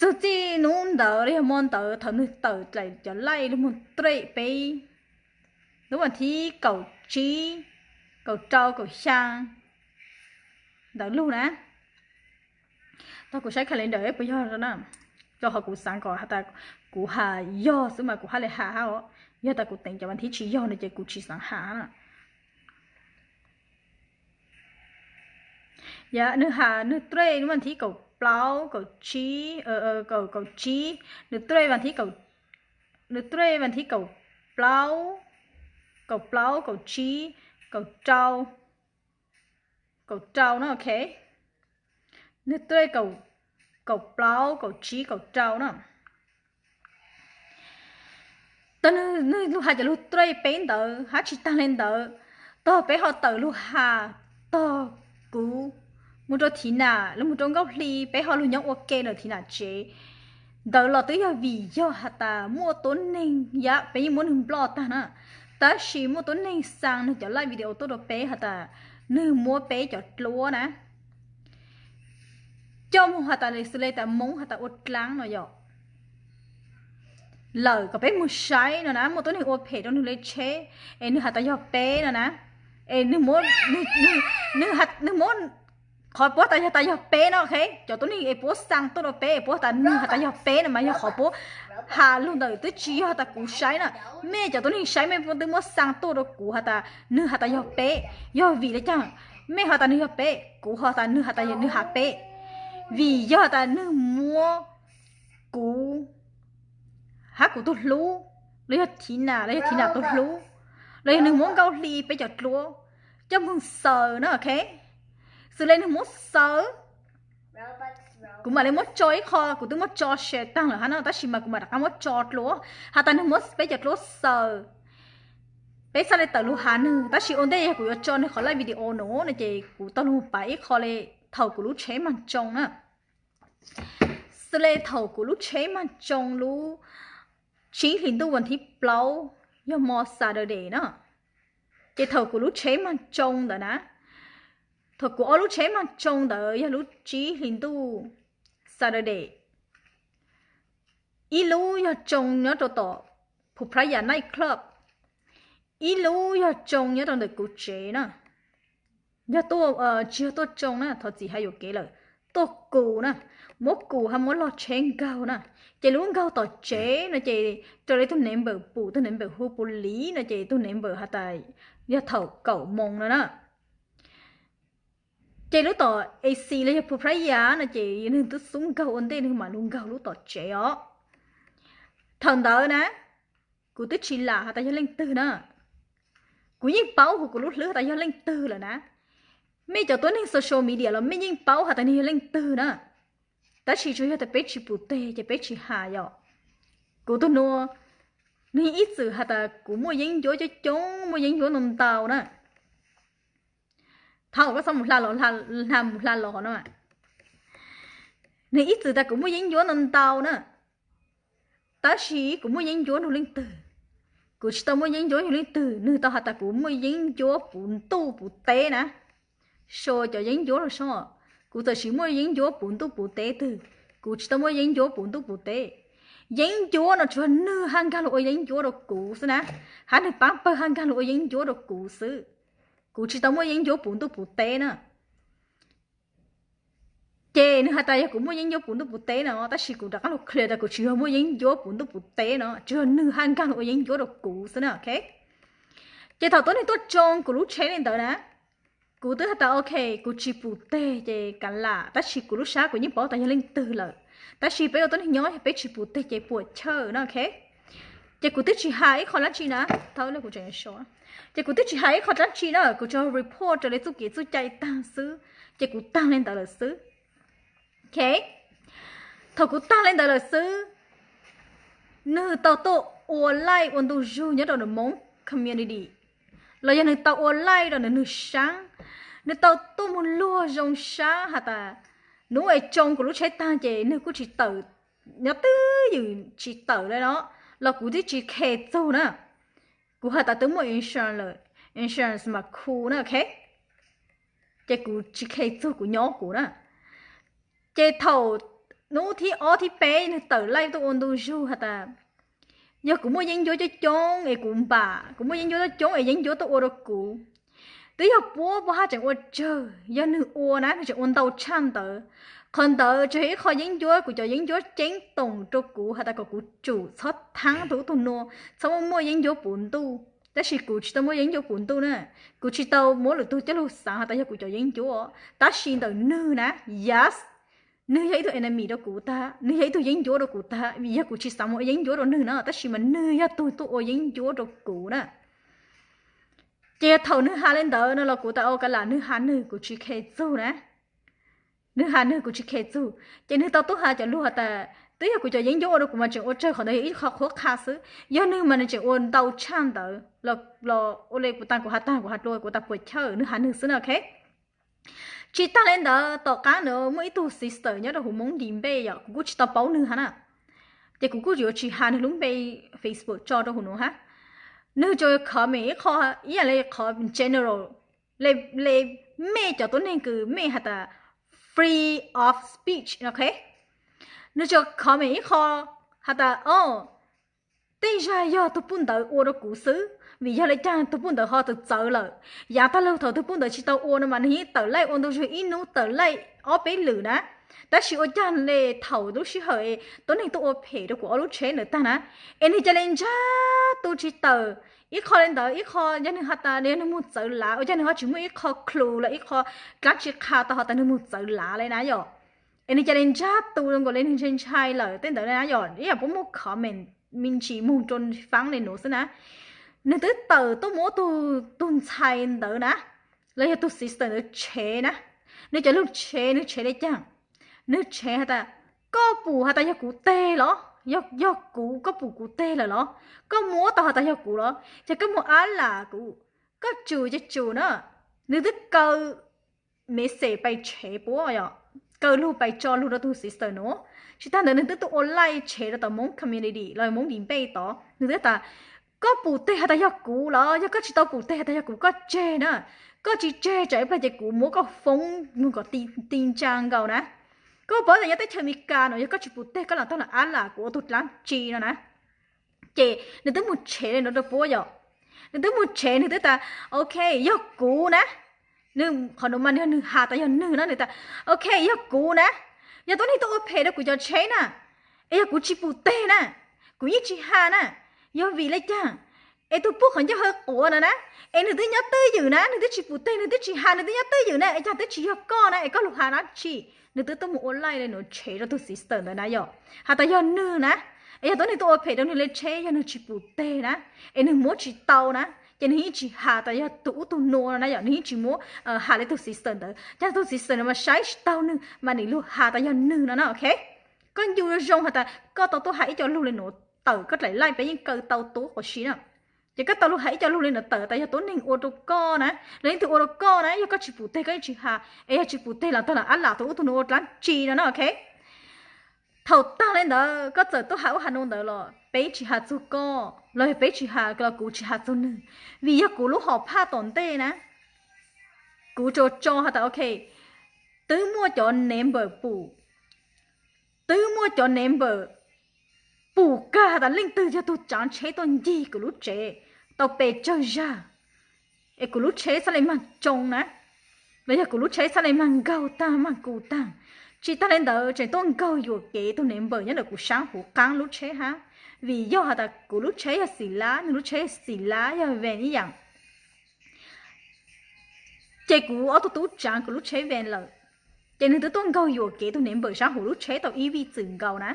Tug txij hnub ntawd los yog hmo ntawd thaum nws tawm cov live lug moog trade peb, lub vas thib kaum tsib, kaum rau, kaum xyaa ntawd lug na. Tog kuv saib calendar puas yog na, rau qhov kuv xaav kom has tas kuv has yog xwb mas kuv hab le has hab os. Yog tas kuv teem cov vas thib tsis yog no ces kuv tsis xaav has na. Yog nws has nws trade lub vas thib kaum plaub, kaum tsib, kaum tsib, nws trade vas thib, nws trade vas thib kaum plaub, kaum plaub, kaum tsib, kaum rau, kaum rau na, ok. Nws trade kaum plaub, kaum tsib, kaum rau na. Tog nws lug has cov lug trade peb ntawd hab tsis taag le ntawd, tog peb ho tawm lug has tog kuv moog rau Thib Nam, lug moog rau Nkauj Hli, peb ho lug nyob ua ke ntawm Thib Nam tsev. Ntawd los twb yog vim yog has tas muaj tuab neeg, yam peb yeej muab nws nploj taag na, tab sis muaj tuab neeg xaa nws cov live video tuaj rau peb has tas nws muab peb cov dluab na coj moog has tas xws le tas Moob has tas ua dlaab no yom, lawm kom peb moog saib no na, muaj tuab neeg ua phem rau nws le tsheb es nws has tas yog peb no na, es nws muab, nws muab, qhov puab tas yog tas yog peb no, ok, cov tuab neeg es puab xaa tuaj rau peb es puab has tas nws has tas yog peb no mas yog qhov puab has lug ntawm twb tsis yog tas kuv saib na. Mej cov tuab neeg saib mej puab twb muab xaa tuaj rau kuv has tas nws has tas yog peb, yog vim le caag mej ho tas nws yog peb, kuv ho tas nws has tas nws has peb? Vim yog has tas nws muab kuv hab kuv tug hlub, los yog Thib Nam, los yog Thib Nam tug hlub, los yog nws muab Nkauj Hli peb cov dluab coj moog xaws na, ok. Xws le nws muab xaws, kuv mam le muab tso ib qho, kuv twb muab tso share taag lawm hab no, tab sis mas kuv mam rov qab muab tso dlua, has tas nws muab peb cov dluab xaws. Peb txhaj le tawm lug has nws, tab sis ua ntej yog kuv yuav tso nws qhov live video no no ces kuv tau lug pav ib qho le thaum kuv lub tsheb maag tsoo na. Xws le thaum kuv lub tsheb maag tsoo lub tsib hlis ntuj vas thib plaub, yog hmo Saturday na. Ces thaum kuv lub tsheb maag tsoo ntawd na, thaum kuv ob lub tsheb maag tsoo ntawd yog lub tsib hlis ntuj Saturday. Ib lub yog tsoo nyob rau tom Phu Phraya Night Club, ib lub yog tsoo nyob rau ntawm kuv tsev na. Yog tuaj, tsis yog tuaj tsoo na, thov txim hais yuam kev lawm, tuaj kus na, muab kus hab muab log tsheb nkaug na. Ces lub nkaug tom tsev no ces raws le tug neighbor pum, tug neighbor hu pus liv no ces tug neighbor has tas yog thaum kaum moos no na. Ces lub tom A C los yog Phu Phraya no ces nwg twb xub nkaug ua ntej nwg mam lug nkaug lub tom tsev os. Thaum ntawd na, kuv twb tsis lam has tas yog leej twg na. Kuv yeej paub huv kuv lub hlwb has tas yog leej twg lawm na. Mej cov tuab neeg social media los mej yeej paub has tas nwg yog leej twg na. Tab sis tsuas yog tas peb tsis pum teg ces peb tsis has yom. Kuv tug nua, nwg ib txwm has tas kuv muaj yeeb ncuab coob coob, muaj yeeb ncuab ntau ntau na. Thaum koj txhob mus hla los, hla mus hla los no, nwg ib txwm tas kuv muaj yeeb ncuab ntau ntau na. Tab sis kuv muaj yeeb ncuab nrug leej twg? Kuv tsis tau muaj yeeb ncuab nrug leej twg. Nwg tau has tas kuv muaj yeeb ncuab puv ntuj puv teb na. Sau cov yeeb ncuab los soj, kuv txawm sis muaj yeeb ncuab puv ntuj puv teb twg, kuv tsis tau muaj yeeb ncuab puv ntuj puv teb. Yeeb ncuab no tsuas yog nwg haj nkag lug ua yeeb ncuab rau kuv xwb na, hab nwg paab pawg haj nkag lug ua yeeb ncuab rau kuv xwb. Kuv tsis tau muaj yeeb ncuab puv ntuj puv teb na. Ces nwg has tas yog kuv muaj yeeb ncuab puv ntuj puv teb no, tab sis kuv rov qab lug clear tas kuv tsis yog muaj yeeb ncuab puv ntuj puv teb no, tsuas yog nwg haj nkag lug ua yeeb ncuab rau kuv xwb na, ok. Ces thaum tuab neeg tuaj tsoo kuv lub tsheb li ntawd na, kuv twb has tas ok, kuv tsis pum teg ces kav lam, tab sis kuv lub sab kuv yeej paub tas yog leej twg lawm. Tab sis peb ua tuab neeg nyob yog peb tsis pum teg ces puam chawj no, ok. Ces kuv twb tsis has ib qho dlaab tsi na, thaum kuv tseem, ces kuv twb tsis has ib qho dlaab tsi na, kuv tsuas report raws le txuj kev txuj cai taag xwb, ces kuv taag le ntawd lawm xwb. Ok, thaum kuv taag le ntawd lawm xwb, nwg tau tuaj ua live ua ntu zug nyob rau Hmoob community, los yog nwg tau ua live rau nwg saab, nwg tau tuaj moog luag zoo saab has tas, nub es tsoo kuv lub tsheb taag ces nwg kuj tsis tawm, nyob twj ywm tsis tawm le no, los kuv twb tsis khes txug na. Kuv has tas twb muaj insurance lawm, insurance mas khu na, ok. Ces kuv tsis khes txug, kuv nyob kuv na. Ces thaum hnub thib ob thib peb nws tawm laij tuaj ua ntu zug has tas, yog kuv muaj yeeb ncuab coob coob es kuv npam, kuv muaj yeeb ncuab coob coob es yeeb ncuab tuaj ua rau kuv. Twb yog puab puab haj tseem ua tsawg, yog nws ua na nws tseem ua ntau tshaj ntawd. Qhov ntawd tseem yog ib qho yeeb ncuab, kuv cov yeeb ncuab ceeb toom rau kuv has tas kom kuv tsum txhob thaab tus ub tus nua, txhob muaj muaj yeeb ncuab puv ntuj. Tab sis kuv tsis tau muaj yeeb ncuab puv ntuj na, kuv tsis tau muab lwm tus coj lug xaav has tas yog kuv cov yeeb ncuab. Tab sis ntawm nwg na, yes, nwg yog ib tug enemy rau kuv tag, nwg yog ib tug yeeb ncuab rau kuv tag, vim yog kuv tsis xav muaj yeeb ncuab rau nwg na, tab sis mas nwg yog tug tuaj ua yeeb ncuab rau kuv na. Ces thaum nwg has li ntawd no los kuv tas ua kav lam nwg has nwg, kuv tsis kheev txug na. Nwg has nwg kuv tsis kheev txug. Ces nwg tau tuaj has cov lug has tas twb yog kuv cov yeeb ncuab ua rau kuv mas tseem ua tsawg, qhov ntawd yog ib qho qhuab qha xwb. Yog nwg mas nws tseem ua ntau tshaj ntawd los ua li kuv tas, kuv has tas kuv has dlua, kuv tas puas chawj, nwg has nwg xwb na, ok. Tsis tag li ntawd, tom qaab ntawd muaj ib tug sister nyob rau huv Moob Di Npej yom, kuv kuj tsis tau paub nwg hab na. Ces kuv kuj yuav tsis has nwg lub npe Facebook tso rau huv nuav hab. Nwg tsuas comment ib qho, ib yaam le qhov general, le mej cov tuab neeg kws mej has tas free of speech, ok. Nwg tsuas comment ib qho has tas, o, tej zag yog tug puj ntawd ua rau kuv xwb, vim yog le caag tug puj ntawd ho txawv txawv lawm. Yaav taag lug thaum tug puj ntawd tsis tau ua no mas nwg yeej tawm laij ua ntu zug ib nub, tawm laij ob peb lwm na. Tab sis ua caag le thaum lub sij hawm tuab neeg tuaj ua phem rau kuv ob lub tsheb ntawd tag na, es nwg ca le ntsag tu tsis tawm. Ib qho le ntawd, ib qho yog nwg has tas yog nwg moog txawv lav, ua caag nwg ho tsis muaj ib qho clue los ib qho dlaab tsi qha tau has tas nwg moog txawv lav le na yom. Es nwg ca le ntsag tu zoo nkaus le nwg ntshai ntshai lawm tej ntawd na yom. Ib yaam puab muaj comment me ntsis moog rua faab le nuav xwb na. Nwg twb tawm tuaj muab tug, tug ntxhais ntawd na, los yog tug sister ntawd tshev na. Nwg cov lug tshev, nwg tshev le caag? Nwg tshev has tas, koj pum has tas yog kuv teg los? Yog, yog kuv, koj pum kuv teg lawm los? Koj muab tau has tas yog kuv los? Ces koj moog ab lam kuv, koj tsum ces tsum na. Nwg twb kaw message pais tshev puab yom, kaw lug pais tso lug rau tug sister nuav. Tsis tag ntawd nwg twb tuaj ua laij tshev rau tom Moob community los Moob Di Npej tod, nwg twb tas, koj pum teg has tas yog kuv los? Yog koj tsis tau pum teg has tas yog kuv, koj tseg na. Koj tsis tseg tsam ib plag ces kuv muab koj foob moog kom ti, ti ntsa nkaus na. Koj paub tas nyob teb chaws Amelikas nuav yog koj tsis pum teg koj lam tau lam ab lam kuv ua tug dlaab tsi no na. Ces nwg twb moog tshev le nuav rau puab yom. Nwg twb moog tshev, nwg twb tas, ok, yog kuv na. Nwg qhov nuav mas yog nwg has tas yog nwg na, nwg tas, ok, yog kuv na, yog tuab neeg tuaj ua phem rau kuv cov tsheb na, es yog kuv tsis pum teg na, kuv yeej tsis has na. Yog vim le caag? Es tug puj qhov ncauj hawv quav no na, es nwg twb nyob twj ywm na, nwg twb tsis pum teg, nwg twb tsis has, nwg twb nyob twj ywm na, es caag twb tsis yog koj na, es koj lug has dab tsi? Nwg twb tuaj moog ua laij le nuav tshev rau tug sister ntawd na yom, has tas yog nwg na, es yog tuab neeg tuaj ua phem rau nwg le tsheb, yog nwg tsis pum teg na, es nwg muab tsis tau na, ces nwg yeej tsis has tas yog tug ub tug nuav no na yom, nwg yeej tsis muab has le tug sister ntawd. Caag tug sister ntawd mas saib tsis taug nwg mas nim lug has tas yog nwg no na, ok. Koj ncu zoo has tas koj tau tuaj has ib co lug le nuav tawm koj dlaim laij peb yeej kaw tau tuab quas si na. Ces koj tau lug has ib co lug le nuav tawm tas yog tuab neeg ua rau koj na, los leej twg ua rau koj na, yog koj tsis pum teg koj yeej tsis has, es yog tsis pum teg los tau lam ab lam tug ub tug nuav ua dlaab tsi no na, ok. Thaum taag le ntawd koj txawm tuaj has ub has nuav ntawd los peb tsis has txug koj, los yog peb tsis has, los kuv tsis has txug nwg, vim yog kuv lub hom phaj tom ntej na, kuv tsuas tso has tas ok, twb muaj cov neighbor pum, twb muaj cov neighbor pum kag has tas leej twg yog tug tsaav tsheb tuaj ncig kuv lub tsev tau pes tsawg zag, es kuv lub tsheb txhaj le maag tsoo na, los yog kuv lub tsheb txhaj le maag nkaug taag maag kus taag. Tsis taag le ntawd tseem tuaj nkaug yuam kev tug neighbor nyob ntawm kuv saab huv qaab lub tsheb hab, vim yog has tas kuv lub tsheb yog xim lab, nwg lub tsheb xim lab yog van ib yaam. Ces kuv ob tug tub tsaav kuv lub tsheb van lawm, ces nwg twb tuaj nkaug yuam kev tug neighbor saab huv lub tsheb tau ib vij txwm nkaus na.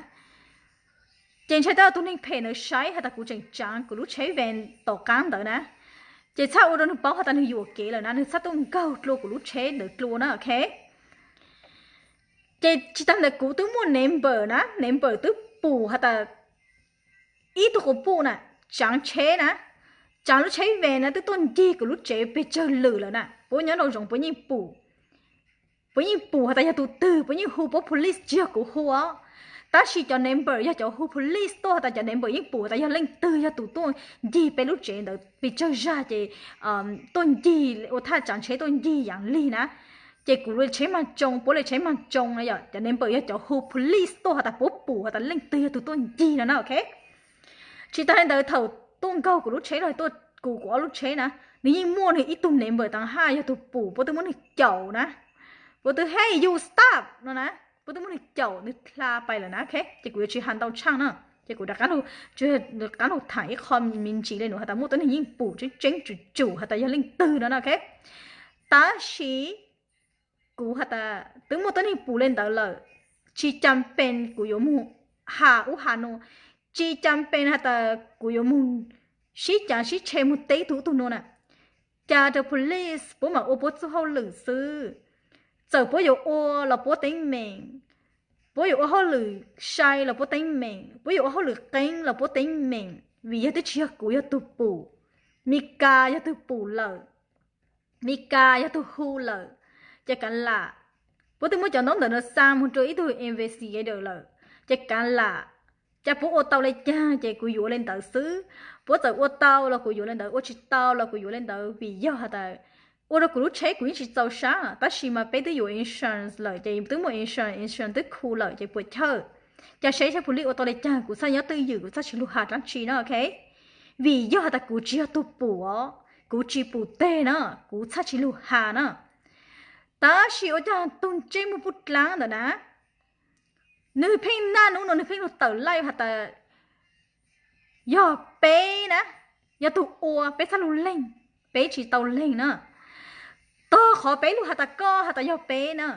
Ces ntshai tab tug neeg phem ntawd saib has tas kuv tseem tsaav kuv lub tsheb van tom qaab ntawd na, ces txhaj ua rau nwg paub has tas nwg yuam kev lawm na, nwg txhaj tuaj nkaug dlua kuv lub tsheb ntawd dlua na, ok. Ces tsis taag ntawd kuv twb muaj neighbor na, neighbor twb pum has tas ib tug quas puj na, tsaav tsheb na, tsaav lub tsheb van na twb tuaj ncig kuv lub tsev pes tsawg lwm lawm na, puab nyob nraum zoov puab yeej pum. Puab yeej pum has tas yog tug twg, puab yeej hu puab police, tsis yog kuv hu os. Tab sis cov neighbor yog cov hu police tuaj has tas cov neighbor yeej pum has tas yog leej twg yog tug tuaj ncig peb lub tsev ntawd pes tsawg zag ces tuaj ncig ua thaj tsaav tsheb tuaj ncig yaam lig na. ces kuv li tsheb mag tsoo, puab li tsheb mag tsoo na yom, cov number yog cov hu police tuaj has tas puab pum has tas leej twg yog tug tuaj ncig no na, ok. Tsis tas li ntawd thaum tuaj nkaug kuv lub tsheb los tuaj kuv kuv ob lub tsheb na, nws yeej muaj nws ib tug number taag haj yog tug pum, puab twb muab nws caum na, puab twb hey you stop no na, puab twb muab nws caum nws dlha pais lawm na, ok. Ces kuv yuav tsis has ntau tshaaj na, ces kuv rov qaab lug thaam ib qho me ntsis le nuav has tas muaj tuab neeg yeej pum tseeb tseeb tsum tsum has tas yog leej twg no na, ok. Tab sis kuv has tas twb muaj tuab neeg pum le ntawd lawm, tsis cam pees kuv yuav moog has ub has no, tsis cam pees has tas kuv yuav moog sib caav sib tshe moog teb tug ub tug no na. Ca rau police puab mam ua puab txuj hauj lwm xwb. Txawm puab yuav ua los puab teeb meem, puab yuav ua hauj lwm sai los puab teeb meem, puab yuav ua hauj lwm qeeb los puab teeb meem, vim yog twb tsis yog kuv yog tug pum, Mis Kas yog tug pum lawm, Mis Kas yog tug hu lawm, ces kaav lam, puab twb muab cov ntaub ntawv no xa moog rua ib tug investigator lawm, ces kaav lam, ca puab ua tau le caag ces kuv yuav le ntawd xwb, puab txawm ua tau los kuv yuav le ntawd, ua tsis tau los kuv yuav le ntawd, vim yog has tas ua rau kuv lub tsheb kuv yeej tsis txaus sab, tab sis mas peb twb yuav insurance lawm ces twb muaj insurance, insurance twb khu lawm ces puas chawj. Ca seb sab police ua tau le caag, kuv txhaj nyob twj ywm, kuv txhaj tsis lug has dlaab tsi na, ok. Vim yog has tas kuv tsis yog tug pum os, kuv tsis pum teg na, kuv txhaj tsis lug has na. Tab sis ua caag tug ntsej muag puj dlaab ntawm na, nwg pheej naj nub no nwg pheej lug tawm laij has tas yog peb na, yog tug ua peb txhaj lug leeg, peb tsis tau leeg na. Tog qhov peb lug has tas koj has tas yog peb na,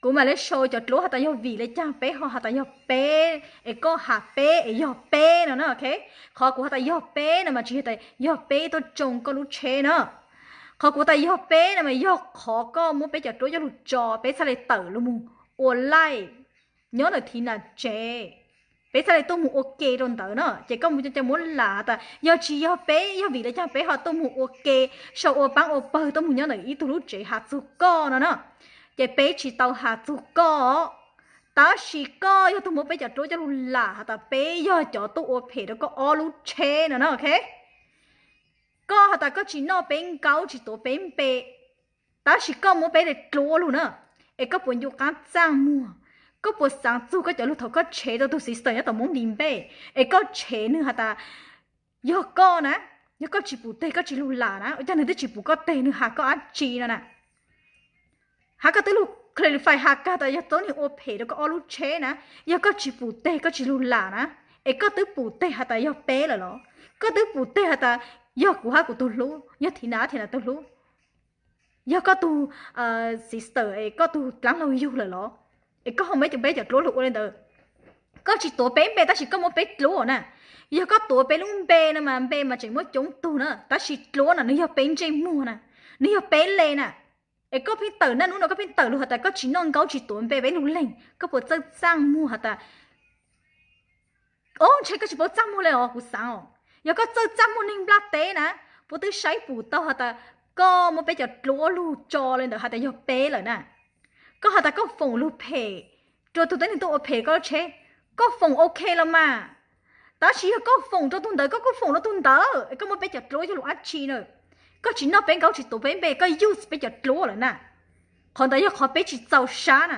kuv mam le sau cov dluab has tas yog vim le caag peb ho has tas yog peb, es koj has peb es yog peb no na, ok. Qhov kuv has tas yog peb no mas tsis yog tas yog peb tuaj tsoo koj lub tsheb na. Qhov kuv tas yog peb no mas yog qhov koj muab peb cov dluab coj lug tso, peb txhaj le tawm lug moog ua laij nyob ntawm thiv nam tsev, peb txhaj le tuaj moog ua ke rau ntawd na. Ces koj mus ca muab lam tas yog tsis yog peb, yog vim le caag peb ho tuaj moog ua ke, sau ua paab ua pawg tuaj moog nyob ntawm ib tug lub tsev has txug koj no na. Ces peb tsis tau has txug koj, tab sis koj yog tug muab peb cov dluab coj lug lam has tas peb yog cov tuaj ua phem rau koj ob lub tsheb no na, ok. Koj has tas koj tsis noj peb nkaub tsis tuav peb npe, tab sis koj muab peb le dluab lug na. Es koj puas ncu qaab txaaj muag? Koj puas xaav txug koj cov lug thaum koj tshev rau tug sister nyob tom Moob Di Npej, es koj tshev nwg has tas yog koj na, yog koj tsis pum teg koj tsis lug lam na, ua caag nwg twb tsis pum koj teg nwg has koj dab tsi no na? Hab koj twb lug clarify has kag tas yog tuab neeg ua phem rau koj ob lub tsheb na, yog koj tsis pum teg koj tsis lug lam na, es koj twb pum teg has tas yog peb lawm los? Koj twb pum teg has tas yog kuv hab kuv tug hlub, yog thiv nam hab thiv nam tug hlub, yog koj tug sister es koj tug dlaab laug yug lawm los? Es koj ho muab peb cov dluab lug ua le ntawd. Koj tsis tuav peb npe tab sis koj muab peb dluab na. Yog koj tuav peb lub npe no mas npe mas tseem muaj coob tug na, tab sis dluab na nwg yog peb ntsej muag na, nwg yog peb le na. Es koj pheej tawm naj nub no koj pheej tawm lug has tas koj tsis noj nkaub tsis tuav npe peb lug leeg, koj puas txawj txaaj muag has tas, o, ntshe koj tsis paub txaaj muag le os, kuv xaav os. Yog koj txawj txaaj muag neeg nplaj teb na, puab twb saib pum tau has tas koj muab peb cov dluab lug tso le ntawd has tas yog peb lawm na. Koj has tas koj foom lug phem rua tug tuab neeg tuaj ua phem koj lub tsheb, koj foom ok los mas. Tab sis yog koj foom rua tug ntawd koj kuj foom rua tug ntawd, es koj muab peb cov dluab coj lug dab tsi na? Koj tsis noj peb nkaub tsis tuav peb npe, koj use peb cov dluab lawm na. Qhov ntawd yog qhov peb tsis txaus sab na,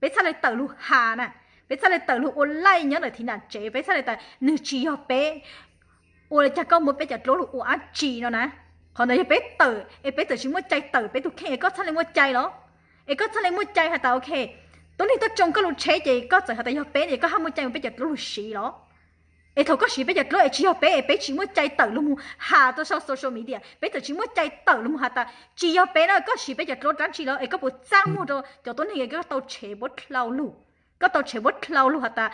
peb txhaj le tawm lug has na, peb txhaj le tawm lug ua laij nyob ntawm thiv nam tsev, peb txhaj le tas nwg tsis yog peb, ua le caag koj muab peb cov dluab lug ua dab tsi no na. Qhov ntawd yog peb tawm es peb txawm tsis muaj cai tawm peb tug kheej es koj txhaj le muaj cai los? Es koj txhaj le muaj cai has tas ok, tuab neeg tuaj tsoo koj lub tsheb ces koj txawm has tas yog peb es koj hab muaj cai muab peb cov dluab lug siv los? Es thaum koj siv peb cov dluab es tsis yog peb es peb tsis muaj cai tawm lug mus has rua sau social media, peb txawm tsis muaj cai tawm lug mus has tas tsis yog peb na, koj siv peb cov dluab dlaab tsi los? Es koj puas txaaj muag rua cov tuab neeg es koj tau tshev puab dlhau lug, koj tau tshev puab dlhau lug has tas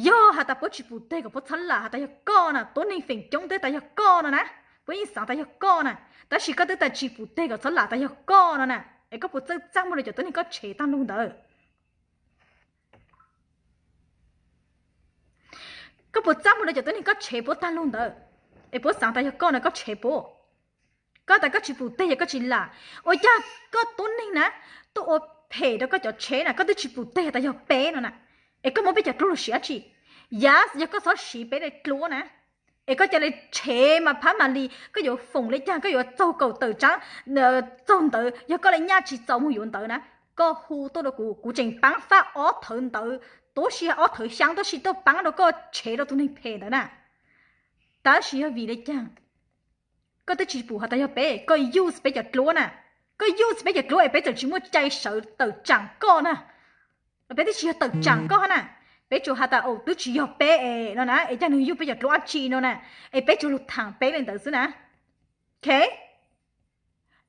yog has tas puab tsis pum teg kom puab txhob lam has tas yog koj na, tuab neeg feem coob twb tas yog koj no na, puab yeej xaav tas yog koj na, tab sis koj twb tas tsis pum teg kom txhob lam tas yog koj no na, es koj puas txawj txaaj muag rua cov tuab neeg koj tshev taag lug ntawd? Koj puas txaaj muag rua cov tuab neeg koj tshev puab taag lug ntawd? Es puab xaav tas yog koj no koj tshev puab. Koj tas koj tsis pum teg yog koj tsis lam, ua caag koj tuab neeg na tuaj ua phem rua koj cov tsheb na koj twb tsis pum teg tas yog peb no na, es koj muab peb cov dluab lug siv dlaab tsi? Yas, yog koj txhob siv peb le dluab na, Es koj ca le tshev mas phab mam li, koj yuav foom le caag koj yuav txaug kaum tawm tsaav, txaug ntawv, yog koj le nyaj tsis txaus moog yuav ntawv na, koj hu tuaj rua kuv, kuv tseem paab fab ob thawv ntawv, tuab si ob thawv xyaab tuab si tuaj paab rua koj tshev rua tug neeg phem ntawd na. Tab sis yog vim le caag? Koj twb tsis pum has tas yog peb, koj use peb cov dluab na. Koj use peb cov dluab es peb txawm tsis muaj cai sawv tawm tsaam koj na. Peb twb tsis yog tawm tsaam koj hab na. Peb tsuas has tas, au, twb tsis yog peb es no na, es caag nwg use peb cov dluab dlaab tsi no na, es peb tsuas lug thaam peb le ntawd xwb na. Ok,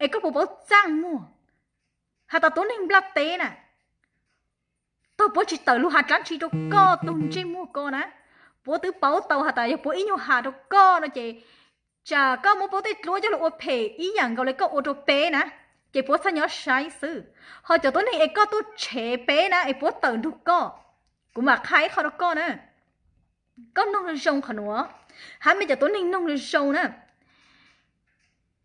es koj puas paub txaaj muag has tas tuab neeg nplaj teb na, tog puab tsis tawm lug has dlaab tsi rua koj tug ntsej muag ko na, puab twb paub tau has tas yog puab ib nyuag has rua koj no ces tsam koj muab puab tej dluab coj lug ua phem ib yaam nkaus le koj ua rua peb na, ces puab txhaj nyob saib xwb. Ho cov tuab neeg es koj tuaj tshev peb na es puab tawm nrug koj, kuv mam qha ib qho rua koj na. Koj noog zoo qhov nuav, hab mej cov tuab neeg noog zoo na.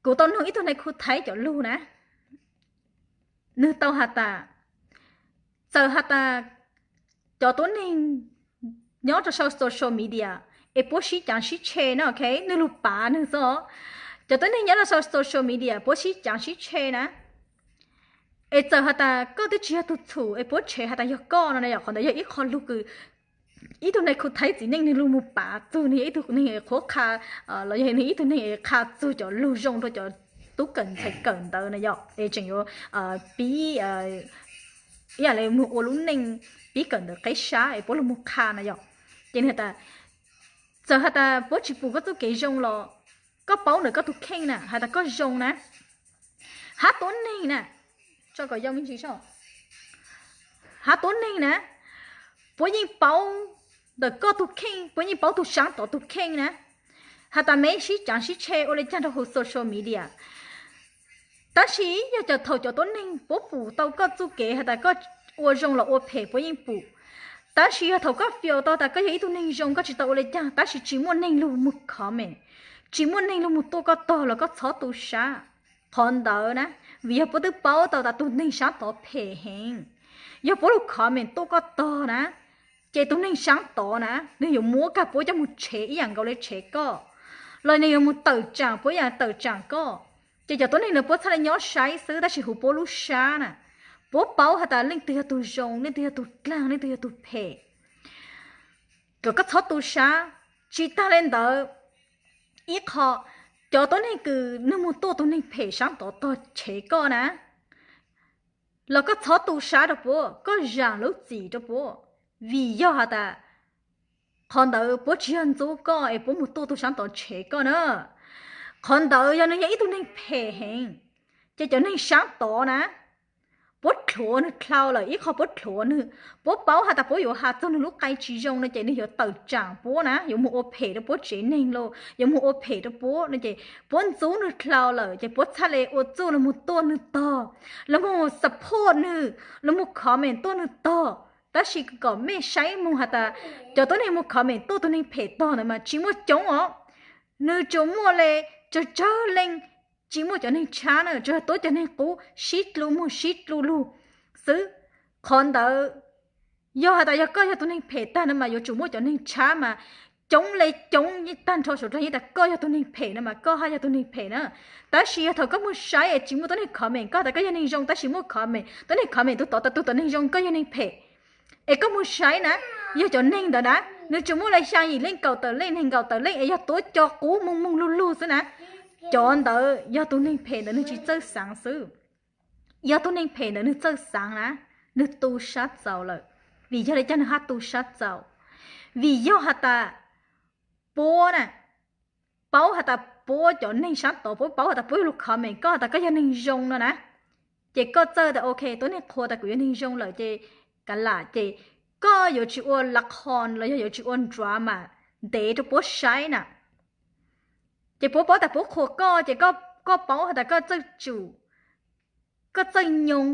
Kuv tau noog ib tug nai khu Thaib cov lug na, nwg tau has tas, txawm has tas cov tuab neeg nyob rua sau social media es puab sib caav sib tshe na, ok, nwg lug pav nwg xwb. Cov tuab neeg nyob rua sau social media puab sib caav sib tshe na, es txawm has tas koj twb tsis yog tug txhum es puab tshev has tas yog koj no na, yog qhov ntawd yog ib qho lug kws ib tug nai khu Thaib txiv neej nwg lug moog pav txug, nwg yog ib tug neeg qhuab qha, los yog nwg ib tug neeg qha txug cov lug zoo rua cov tub kawm ntxhais kawm ntawd na yom, es tseem yuav pib ib yaam le moog ua lub neej pib kawm ntawv qeb sab es puab lug moog qha na yom. Ces nwg has tas, txawm has tas puab tsis pum koj txuj kev zoo los koj paub ntawm koj tug kheej na has tas koj zoo na. Hab tuab neeg na, hab tuab neeg na, puab yeej paub ntawm koj tug kheej, puab yeej paub tug saav tod tug kheej na, has tas meb sib caav sib tshe ua le caag rua huv social media. Tab sis yog cov thaum cov tuab neeg puab pum tau koj txuj kev has tas koj ua zoo los ua phem puab yeej pum. Tab sis yog thaum koj fiaus tau tas koj yog ib tug neeg zoo koj tsis tau ua le caag, tab sis tsis muaj neeg lug moog comment, tsis muaj neeg lug moog tuaj koj tog los koj txhob tu sab. Qhov ntawd na, vim yog puab twb paub tau tas tug neeg saav tod phem heev. Yog puab lug comment tuaj koj tog na, ces tug neeg saav tod na nwg yuav muab kag puab coj moog tshev ib yaam nkaus le tshev koj, los nwg yuav moog tawm tsaam puab ib yaam tawm tsaam koj. Ces cov tuab neeg ntawd puab txhaj le nyob saib xwb tab sis huv puab lub sab na, puab paub has tas leej twg yog tug zoo, leej twg yog tug dlaag, leej twg yog tug phem. Kom koj txhob tu sab. Tsis taag le ntawd, ib qho, cov tuab neeg kws nwg moog tuaj tug neeg phem saav tod tog tshev koj na, los koj txhob tu sab rua puab, koj zaam lub txim rua puab, vim yog has tas qhov ntawd puab tsis yog ntxub koj es puab moog tuaj tug saav tod tshev koj na. Qhov ntawd yog nwg yog ib tug neeg phem heev, ces cov neeg saav tod na, puab dlhuav nwg dlhau lawm, ib qho puab dlhuav nwg, puab paub has tas puab yuav has txug nwg lub qai tsis zoo no ces nwg yuav tawm tsaam puab na, yuav moog ua phem rua puab tsev neeg los yuav moog ua phem rua puab no ces puab ntxub nwg dlhau lawm ces puab txhaj le ua txuj los moog tuaj nwg tog, los moog support nwg, los moog comment tuaj nwg tog. Tab sis kom mej saib moog has tas cov tuab neeg moog comment tuaj tug neeg phem tog ntawd mas tsis muaj coob os. Nwg tsuas muaj le tsawg tsawg leej, tsis muaj cov neeg tshab na, tsuas yog tuab cov neeg qub sib dlu muag sib dlu lug xwb. Qhov ntawd yog has tas yog koj yog tug neeg phem tag no mas yuav tsum muaj cov neeg tshab mas coob le coob yeej tag nrho suav dlawg yeej tas koj yog tug neeg phem no mas koj hab yog tug neeg phem na. Tab sis yog thaum koj moog saib es tsis muaj tuab neeg comment koj tas koj yog neeg zoo tab sis muaj comment tuab neeg comment tug tod tas tug tod neeg zoo koj yog neeg phem, es koj moog saib na, yog cov neeg ntawd na, nwg tsuas muaj le xyaa yim leej kaum tawm leej neeg nkaum tawm leej es yog tuab cov qub moog moog lug lug xwb na, cov ntawd yog tug neeg phem ntawd nwg tsis txawj xaav xwb. Yog tug neeg phem ntawd nwg txawj xaav na, nwg tu sab txaus lawm, vim yog le caag nwg hab tu sab txaus? Vim yog has tas puab na, paub has tas puab cov neeg sab tod puab paub has tas puab yuav lug comment koj has tas koj yog neeg zoo no na, ces koj txawj tas ok, tuab neeg qhuas tas kuv yog neeg zoo lawm ces kav lam ces koj yuav tsis ua la qhos los yog yuav tsis ua drama ntev rua puab saib na. Ces puab paub tas puab qhuas koj ces koj paub has tas koj txawj tsum, koj txawj nyoo,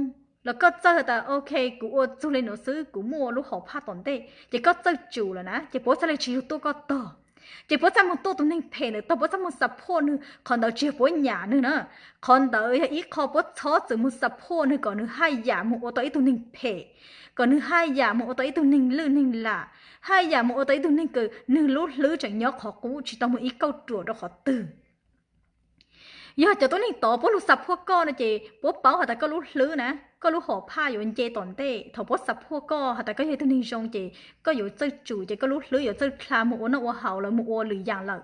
los koj txawj has tas ok, kuv ua txug le nuav xwb kuv muaj lub hom phaj tom ntej ces koj txawj tsum lawm na ces puab txhaj le tsis lug tuaj koj tog. Ces puab txaj moog tuaj tus neeg phem ntawd taag, puab txaj moog support nwg, qhov ntawd tsi yog puab nyam nwg na. Qhov ntawd yog ib qho puab txhob txwm moog support nwg kom nwg haj yam moog ua tau ib tug neeg phem, kom nwg haj yam moog ua tau ib tug neeg lwj neeg lam, haj yam moog ua tau ib tug neeg kws nwg lub hlwb tseem nyob qhov qub tsi tau moog ib kauj ruam rau qhov twg. Yog cov tuab neeg tod puab lug support koj no ces puab paub has tas koj lub hlwb na, koj lub hom phaj yuav nce tom ntej. Thaum puab support koj has tas koj yog ib tug neeg zoo ces koj yuav txawj tsum ces koj lub hlwb yuav txawj dlha moog ua noj ua haus lawm, moog ua lwm yaam lawm.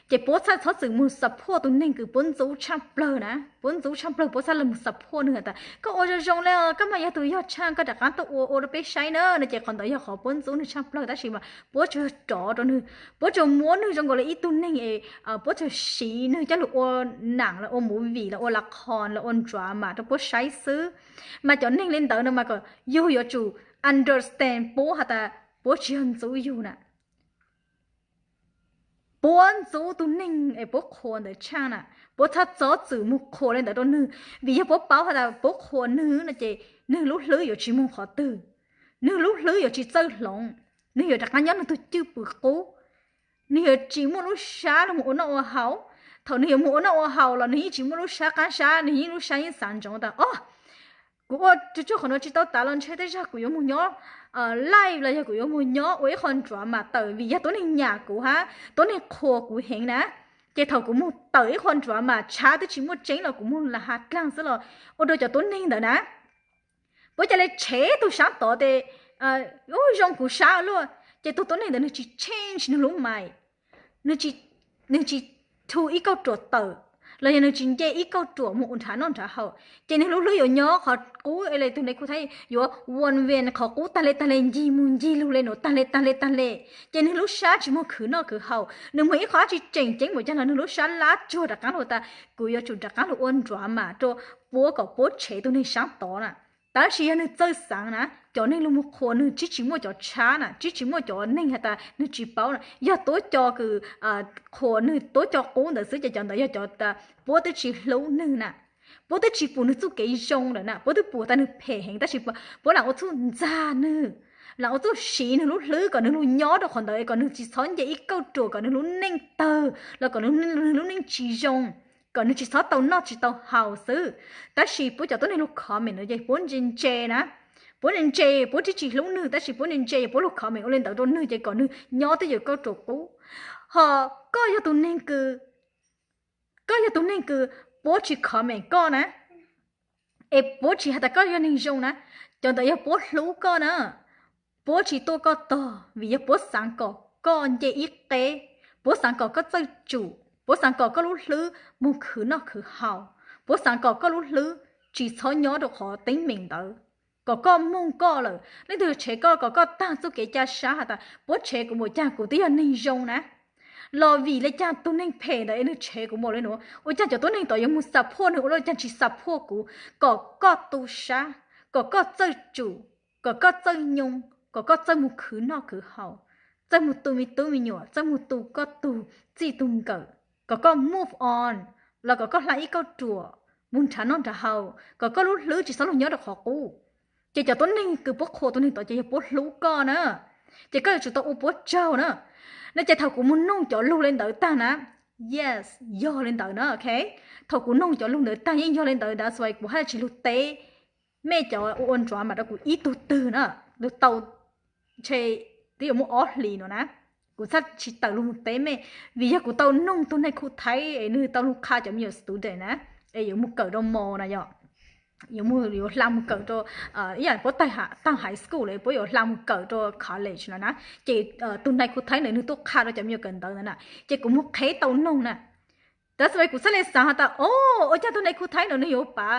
Ces puab txhaj txhob txwm moog support tus neeg kws puab ntxub tshaaj plawg na, puab ntxub tshaaj plawg puab txhaj lug moog support nwg has tas koj ua zoo zoo le, koj mas yog tus yog tshaaj, koj rov qaab tuaj ua ua rau peb saib na no ces qhov ntawd yog qhov puab ntxub nwg tshaaj plawg tab sis mas puab tsuas rov rau nwg, puab tsuas muab nwg zoo nkaus le ib tug neeg es puab tsuas siv nwg coj lug ua nam los ua movie los ua laj khon los ua drama rau puab saib xwb. Mas cov neeg le ntawd no mas kom yug yuav tsum understand puab has tas puab tsi yog ntxub yug na. Puab ntxub tug neeg es puab qhuas ntawd tshaaj na, puab txhaj txhob txwm moog qhuas le ntawd rau nwg, vim yog puab paub has tas puab qhuas nwg no ces nwg lub hlwb yuav tsi moog qhov twg, nwg lub hlwb yuav tsi txawj hloov, nwg yuav rov qaab nyob nwg tug cwj pwm qub, nwg yuav tsi muaj lub sab lug moog ua noj ua haus. Thaum nwg yuav moog ua noj ua haus los nwg yeej tsi muaj lub sab qaab sab, nwg yeej lub sab yeej xaav ntsoov tas o, kuv ua tsuj tsuag qhov nuav tsi tau tas los ntshe tej zag kuv yuav moog nyob live los yog kuv yuav moog nyob ua ib qho drama tawm vim yog tuab neeg nyam kuv hab tuab neeg qhuas kuv heev na. Ces thaum kuv moog tawm ib qho drama tshav twb tsi muaj tseeb los kuv moog lam has dlaag xwb los ua rau cov tuab neeg ntawd na puab ca le tshev tug sab tod tes zoo kuv sab luaj. Ces tug tuab neeg ntawd nwg tsi change nwg lub mind, nwg tsi thu ib kauj ruam tawm los yog nwg tsi nce ib kauj ruam moog ua nrhav noj nrhav haus, ces nwg lub hlwb yuav nyob qhov qub le tug ne kuv thaij yuav ua ven qhov qub taag le taag le, ncig moog ncig lug le nuav taag le taag le taag le. Ces nwg lub sab tsi moog khwv noj khwv haus, nwg moog ib qho dab tsi tseem ceeb npaum caag los nwg lub sab lab tsuag rov qaab lug tas kuv yuav tsum rov qaab lug ua drama rau puab kom puab tshev tug neeg sab tod na. Tab sis yog nwg txawj xaav na, cov neeg lug moog qhuas nwg tsi tsi muaj cov tshab na, tsi tsi muaj cov neeg has tas nwg tsi paub na, yog tuab co kws qhuas nwg tuab co qub ntawd xwb ces cov ntawd yog cov puab twb tsi hlub nwg na, puab twb tsi pum nwg txuj kev zoo lawm na, puab twb pum tas nwg phem heev tab sis puab lam ua txuj ntxag nwg, lam ua txuj siv nwg lub hlwb kom nwg lug nyob rau qhov ntawd kom nwg tsi txhob nce ib kauj ruam kom nwg lub neej tawg los kom nwg lub neej tsi zoo, kom nwg tsi txhob tau noj tsi tau haus xwb. Tab sis puab cov tuab neeg lug comment no ces puab ntse ntse na, puab ntse ntse puab twb tsi hlub nwg tab sis puab ntse ntse puab lug comment ua le ntawd rau nwg ces kom nwg nyob twj ywm kauj ruam qub. Ho koj yog tug neeg kws, koj yog tug neeg kws puab tsi comment koj na, es puab tsi has tas koj yog neeg zoo na, cov ntawd yog puab hlub koj na. Puab tsi tuaj koj tog vim yog puab xaav kom koj nce ib qeb, puab xaav kom koj txawj tsum, puab xaav kom koj lub hlwb moog khwv noj khwv haus, puab xaav kom koj lub hlwb tsi txhob nyob rau qhov teeb meem ntawd, kom koj moog koj lawm. Leej twg tshev koj kom koj taag txuj kev ca sab has tas puab tshev kuv npaum caag, kuv twb yog neeg zoo na, los vim le caag tug neeg phem ntawd es nwg tshev kuv npaum le nuav? Ua caag cov tuab neeg tod yuav moog support nwg ua le caag tsi support kuv? Kom koj tu sab, kom koj txawj tsum, kom koj txawj nyoo, kom koj txawj moog khwv noj khwv haus, txawj moog tu me tub me nyuam, txawj moog tu koj tug txij tug nkawm, kom koj move on, los kom koj hla ib kauj ruam moog nrhav noj nrhav haus, kom koj lub hlwb tsi txhob lug nyob rau qhov qub. Ces cov tuab neeg kws puab qhuas tug neeg tod ces yog puab hlub koj na, ces koj yuav tsum tau ua puab tsaug na. No ces thaum kuv moog noog cov lug le ntawd taag na, yes, yog le ntawd na, ok. Thaum kuv noog cov lug ntawd taag yeej yog le ntawd, that's why kuv haj tsi lug teb mej cov ua ua nruav mas rau kuv ib tug twg na, lug tau ntshe twb yuav muaj ob hlis no na, kuv txhaj tsi tawm lug teb mej, vim yog kuv tau noog tug nai khu thaib es nwg tau lug qha cov me nyuam student na, es yuav moog kawm rau mos na yog, yuav hla moog kawm rau, ib yam puab taag high school lawm puab yuav hla moog kawm rau college no na, ces tug nai khu thaib ntawd nwg tuaj qha rau cov me nyuam kawm ntawv ntawd na, ces kuv moog qheb tau noog na. Tab sis kuv txhaj le xaav has tas, o, ua caag tug nai khu thaib no nwg yuav pav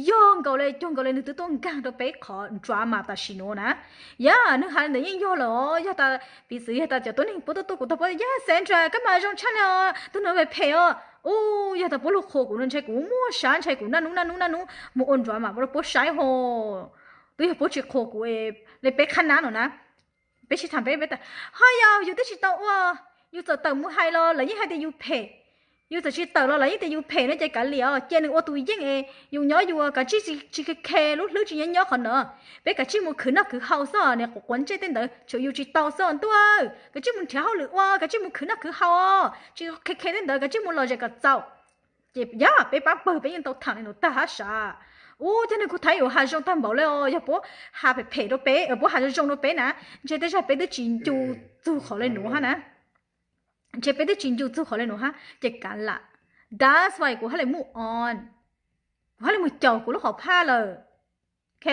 yog nkaus le cuag nkaus le nwg twb tuaj nkaag rau peb qhov drama tam sim nuav na. Yog nwg has le ntawd yeej yog lawm os, yog tas piv xwv yog tas cov tuab neeg puab tuaj tuaj kuv tog puab, yog Sandra koj mas zoo tshaj le os, tug nuav phem os, u, yog tas puab lug qhuas kuv no ntshe kuv muaj sab ntshe kuv naj nub naj nub naj nub moog ua drama rau puab saib hos. Twb yog puab tsi qhuas kuv, le peb qhab nab no na, peb sib tham peb, peb tas, ho yog yus twb tsi tau ua, yus txawm tawm mus hais los lawv yeej hais tias yus phem. Yus txawm tsis tawm los lawv yeej tias yus phem no ces kav liam os, cia nws ua tus yeej es yus nyob yus kav tsij tsis khe khe lub hlwb tsis nyob nyob qhov ntawd. Peb kav tsij mus khwv noj khwv haus xwb, niag quav quav ntsej tej ntawd tshuav yus tsis tau xwb ntuj. Kav tsij mus nrhiav hauj lwm ua, kav tsij mus khwv noj khwv haus, tsis khe khe tej ntawd, kav tsij mus lom zem kom txaus. Ces yog peb pab pawg peb yeej tau tham li no tag hab sav. Ub, cov neeg kuv thaij yuav has zoo tag npaum le os, yog puab has phem phem rau peb, puab has zoo zoo rau peb na, ntshe tej zag peb twb tsis ncu txug qhov le nuav hab na. Ntshe peb twb tsis ncu txug qhov le nuav hab ces kav lam. That's why kuv hab le move on, kuv hab le mus caum kuv lub hom phaj lawm. Ok,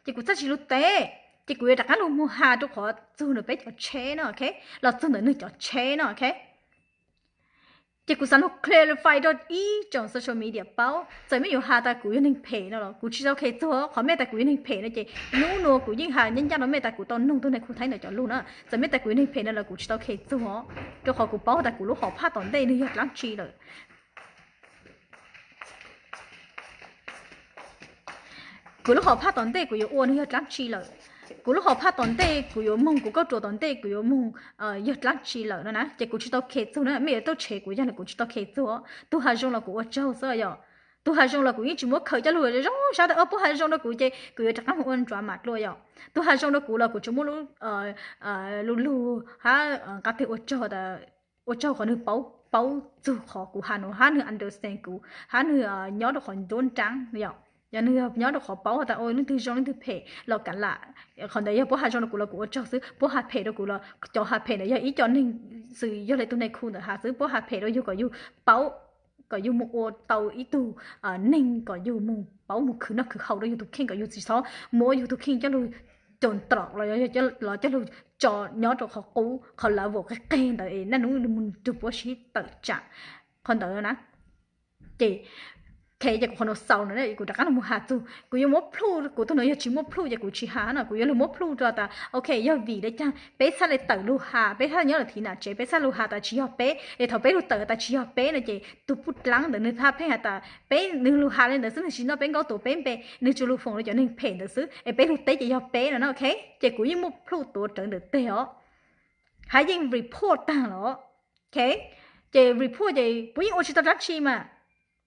ces kuv txhaj tsis lug teb, ces kuv yuav rov qab lug mus has rau qhov txug ntawm peb cov tsheb no, ok, los txug ntawm nwg cov tsheb no, ok. Ces kuv xav lug clarify rau ib tsoom social media paub, txawm mej yuav has tas kuv yog neeg phem no los kuv tsis tau khes txug. Qhov mej tas kuv yog neeg phem no ces nub nua kuv yeej has ncaj ncaj rau mej tas kuv tau noog tug neeg khu thaib ntawd cov lug na. Txawm mej tas kuv yog neeg phem no los kuv tsis tau khes txug os, rau qhov kuv paub tas kuv lub hom phaj tom ntej nwg yog dlaab tsi lawm. Kuv lub hom phaj tom ntej kuv yuav ua nwg yog dlaab tsi lawm. Kuv lub hom phaj tom ntej kuv yuav moog, kuv kauj ruam tom ntej kuv yuav moog yog dlaab tsi lawm no na. Ces kuv tsis tau khes txug na, mej yuav tuaj tshev kuv yog los kuv tsis tau khes txug. Tug has zoo los kuv ua tsaug xwb yom. Tug has zoo los kuv yeej tsis muab khaws coj lug zoo sab tas puab has zoo rau kuv ces kuv yuav rov qaab ua nruav mam dlua yom. Tug has zoo rau kuv los kuv tsuas muab lub lug lug hab nqaj teg ua tsaug, ua tsaug qhov nwg paub txug qhov kuv has nuav hab nwg understand kuv hab nwg nyob rau qhov nruab nraab yom. Yog nwg nyob rau qhov paub has tas leej twg zoo leej twg phem los kav lam. Qhov ntawd yog puab has zoo rau kuv los kuv ua tsaug xwb, puab has phem rau kuv los cov has phem ntawd yog ib co neeg xwb, yog le tug neeg khu ntawd has xwb, puab has phem rau yug kom yug paub, kom yug moog ua tau ib tug neeg kom yug moog paub moog khwv noj khwv haus rau yug tug kheej, kom yug tsis txhob muab yug tug kheej coj lug coj nrov los, los coj lug tso nyob rau qhov qub qhov lawv vaum qig qig ntawd es naj nub moog rua puab sib tawm tsam. Qhov ntawd na, ces, ces kuv qhov nuav xaus no kuv rov qab lug moog has txug, kuv yuav muab plhuj, kuv tug nuav yog tsis muaj plhuj ces kuv tsis has no, kuv yuav lug muab plhuj rua tas ok, yog vim le caag peb txhaj le tawm lug has, peb txhaj nyob lawm thiv nam tsev, peb txhaj lug has tas tsis yog peb, es thaum peb lug tawm tas tsis yog peb no ces tug puj dlaab ntawd nwg txhaj pheej has tas peb, nwg lug has le ntawd xwb, nwg tsis noj peb nkaub tuav peb npe, nwg tsuas lug foom rua cov neeg phem ntawd xwb, es peb lug teb ces yog peb no na, ok. Ces kuv yeej muaj plhuj tuav rawv ntawm teg os, hab yeej report taag los, ok. Ces report ces puab yeej ua tsis tau dlaab tsi mas,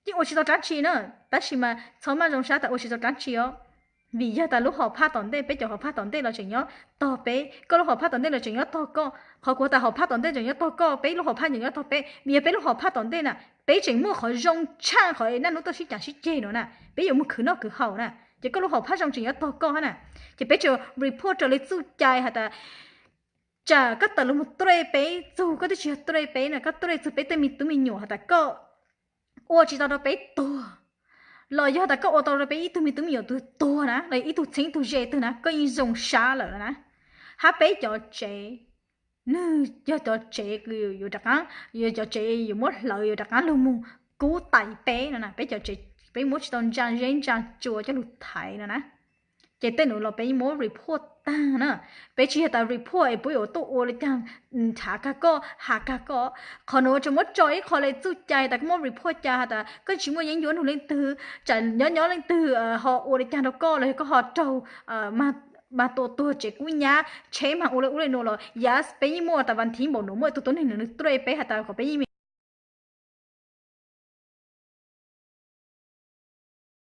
yeej ua tsis tau dlaab tsi na, tab sis mas txhob maj zoo sab tas ua tsis tau dlaab tsi os. Vim yog tas lub hom phaj tom ntej, peb cov hom phaj tom ntej los tseem nyob tog peb, koj lub hom phaj tom ntej los tseem nyob tog koj. Qhov kuv has tas hom phaj tom ntej tseem nyob tog koj, peb lub hom phaj tseem nyob tog peb, vim yog peb lub hom phaj tom ntej na, peb tseem muaj qhov zoo tshaj qhov naj nub tuaj sib cav sib ceg no na, peb yuav moog khwv noj khwv haus na, ces koj lub hom phaj zoo tseem nyob tog koj hab na. Ces peb tsuas report raws le txuj cai has tas tsam koj tawm lug moog tuaj peb txug, koj twb tsis yog tuaj peb no, koj tuaj txug peb tej me tub me nyuam has tas koj ua tsis tau rau peb tuag, los yog tas koj ua tau rau peb ib tug me tub me nyuam twg tuag na, los ib tug txheeb tug ze twg na, koj yeej zoo sab lawm na. Hab peb cov tsev, nwg yog cov tsev kws yuav rov qaab, yog cov tsev yuav muab hlawv yuav rov qaab lug moog kub tais peb no na, peb cov tsev peb muab tsis tau ntsa zeb ntsa tsua coj lug thaiv no na. Ces tej nuav los peb yeej muab report taag na. Peb tsis yog tas report es puab yuav tuaj ua le caag, nrhav kag koj, has kag koj. Qhov nuav tsuas muab tso ib qho le txuj cai tas koj muab report cai has tas koj tsis muaj yeeb ncuab nug leej twg, tsam nyob nyob leej twg ho ua le caag rau koj los yog koj ho raug mag tua tuag tsev kub nyab tsheb mag ua le ub le nuav los, yes, peb yeej muaj tas vas thiv npaum nuav muaj ib tug tuab neeg nwg tuaj peb has tas kom peb yeej meem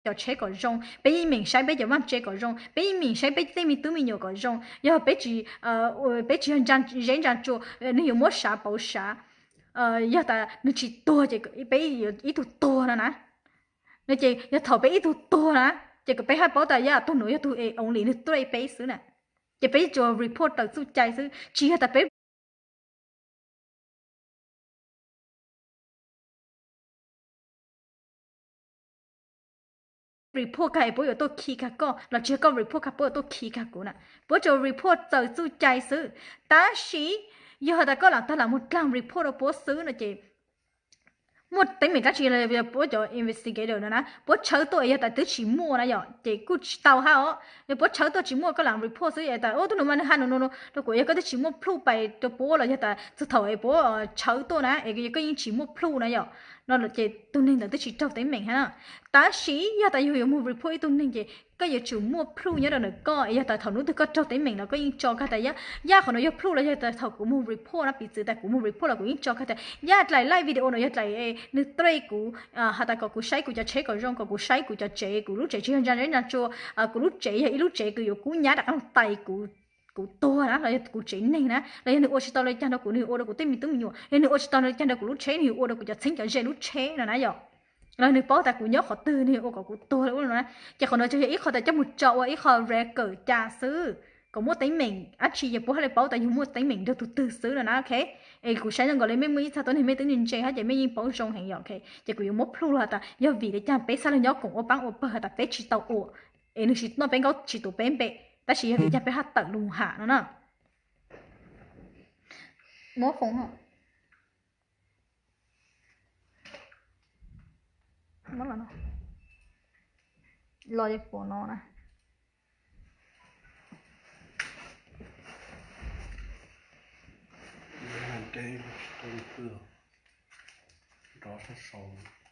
cov tsheb kom zoo, peb yeej meem saib peb cov vaaj tse kom zoo, peb yeej meem saib peb tej me tub me nyuam kom zoo. Yog peb tsis, peb tsis yog zeb ntsa tsua, nwg yuav muab sav pauv sav. Yog tas nwg tsis tuag ces peb yuav ib tug tuag no na. No ces yog thaum peb ib tug tuag na, ces kom peb haj paub tas yog tug nuav yog tug es only nwg tuaj peb xwb na. Ces peb tsuas report raws txuj cai xwb, tsis yog tas peb report kag es puab yuav tuaj khi kag koj, los tsis yog koj report kag puab yuav tuaj khi kag kuv na. Puab tsuas report txawm txuj cai xwb. Tab sis yog has tas koj lam tag lam mus dlaag report rau puab xwb no ces muaj teeb meem dlaab tsi los puab cov investigator no na puab tshawb tuaj, yog tas twb tsis muaj na yom ces kuj tsis tau hab os. Yog puab tshawb tuaj tsis muaj koj lam report xwb tas ub tug nuav mas nwg has nuav nuav rau kuv, yog koj twb tsis muaj plhuj pais rau puab los yog tas txug thaum es puab tshawb tuaj na es yog koj yeej tsis muaj plhuj na yom, no ces tus neeg ntawd twb tsis raug teeb meem hab. Tab sis yog tas yug yuav mus report ib tug neeg ces koj yuav tsum muaj proof nyob rau ntawm koj, yog tas thaum hnub twg koj raug teeb meem no koj yeej tso koj tas yaj, yaj qhov no yog proof los yog tas thaum kuv mus report na, piv txwv tas kuv mus report los kuv yeej tso koj tas yaj dlaim live video no yog dlaim nws threat kuv, has tas kom kuv saib kuv cov tsheb kom zoo, kom kuv saib kuv cov tsev, kuv lub tsev tsis yog ntsa zeb ntsa tsua, kuv lub tsev yog ib lub tsev kws yuav kub nyab rov qab tais kuv, kuv tuag na, los yog kuv tsev neeg na, los yog nws ua tsis tau li cas rau kuv, nws yuav ua rau kuv tej me tub me nyuam, yog nws ua tsis tau li cas rau kuv lub tsheb, nws yuav ua rau kuv cov txheeb cov ze lub tsheb no na yom. Los nws paub tas kuv nyob qhov twg, nws yuav ua kom kuv tuag li ub no na. Ces qhov no tsuas yog ib qho tas coj mus tso ua ib qho record cas xwb, kom muaj teeb meem dab tsi ces puab hab li paub tas yug muaj teeb meem nrog tus twg xwb no na, ok. Es kuv saib zoo nkaus li mej muaj ib txha tuab neeg mej twb ntse hab ces mej yeej paub zoo heev yom, ok. Ces kuv yuav muab proof has tas yog vim li cas peb xab lug nyob koom ua paab ua pawg has tas peb tsis tau ua, es nws tsis noj peb nkaub tsis tuav peb npe, tab sis yog vim li cas peb hab tawm lug has no na. Muab foos los, los puas no na. Deb, rov sab sau.